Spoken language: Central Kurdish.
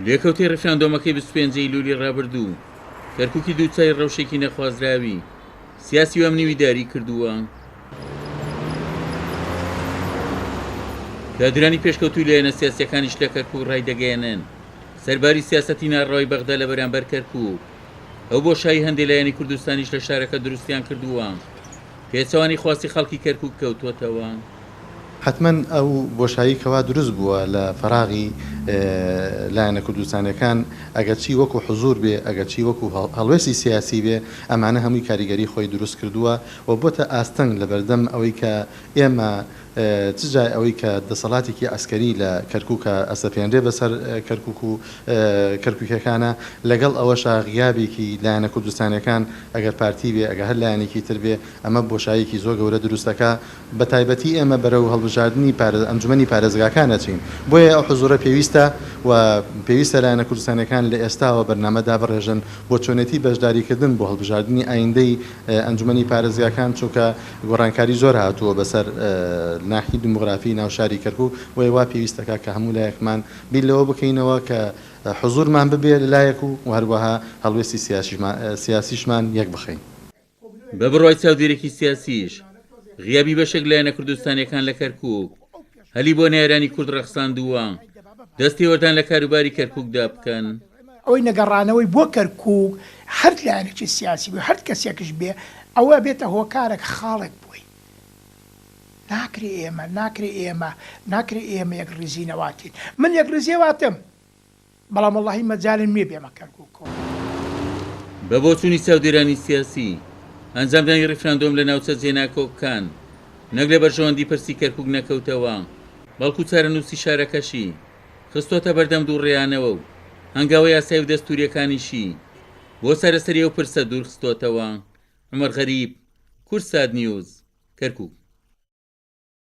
لێکەوتەی ڕیفراندۆمەکەی 25 ئەیلولی ڕابردوو، کەرکوکی دووچاری ڕەوشێکی نەخوازراوی سیاسی و ئەمنی و ئیداری کردووە. کادرانی پێشکەوتووی لایەنە سیاسییەکانیش لە کەرکوک ڕایدەگەیەنن، سەرباری سیاسەتی ناڕەوای بەغدا لە بەرامبەر کەرکوک، ئەو بۆشایی هەندێ لایەنی کوردستانیش لە شارەکە دروستیان کردووە، پێچەوانەی خواستی خەڵکی کەرکوک کەوتووەتەوە. حەتمەن ئەو بۆشایی کەوا دروست بووە لە فەراغی لایەنە کوردستانیەکان ئەگەرچی وەکو حزوور بێ ئەگەرچی وەکو هەڵوێستی سیاسی بێ ئەمانە هەمووی کاریگەری خۆی دروست کردووە و بۆتە ئاستەنگ لەبەردەم ئەوەی کە ئێمە چ جای ئەوەی کە دەسەڵاتێکی عەسکەری لە کەرکوکا ئەسەپێنرێ بەسەر کەرکوک و کەرکوکیەکانا، لەگەڵ ئەوەشا غیابێکی لایەنە کوردستانیەکان ئەگەر پارتی بێ ئەگەر هەر لایەنێکی تر بێ ئەمە بۆشاییەکی زۆر گەورە دروست ئەکا بەتایبەتی ئێمە بەرەو هەڵبژاردنی ئەنجومەنی پارێزگاکان ئەچین بۆیە ئەو حزوڕە پێویستە و پێویستە لایەنە کوردستانیەکان لە ئێستاوە بەرنامە دابڕێژن بۆ چۆنێتی بەشداریکردن بۆ هەڵبژاردنی ئایندەی ئەنجومەنی پارێزگاکان چونکە گۆڕانکاری زۆر هاتووە بەسەر ناحی دیموگرافی ناو شاری کەرکوک، بۆیە وا پێویست دەکات کە هەموو لایەکمان بیر لەوە بکەینەوە کە حزوورمان ببێ لە لایەک و هەروەها هەڵوێستی سیاسیشمان یەک بخەین. بە بڕوای چاودێرێکی سیاسیش، غیابی بەشێک لایەنە کوردستانییەکان لە کەرکوک، هەلی بۆ نەیارانی کورد ڕەخساندووە دەستێوەردان لە کاروباری کەرکوکدا بکەن. ئەوەی نەگەڕانەوەی بۆ کەرکوک هەر لایەنێکی سیاسی بێ هەر کەسێکش بێ ئەوە بێتە هۆکارێک خاڵێک بۆی ناکرێ ئێمە ناکرێ ئێمە ناکرێ ئێمە یەک ڕیزی نەواتین من یەک ڕیزی واتم بەڵام وەڵاهی مەجالم نییە بێمە کەرکوک. بە بۆچوونی چاودێرانی سیاسی، ئەنجامدانی ڕیفراندۆم لە ناوچە جێناکۆکەکان نەک لە بەرژەوەندی پرسی کەرکوک نەکەوتەوە، بەڵکو چارەنووسی شارەکەشی خستۆتە بەردەم دووڕێیانەوە و هەنگاوە یاسایی و دەستوورییەکانیشی بۆ چارەسەری ئەو پرسە دوورخستۆتەوە. عومەر غەریب، کوردسات نیوز، کەرکوک.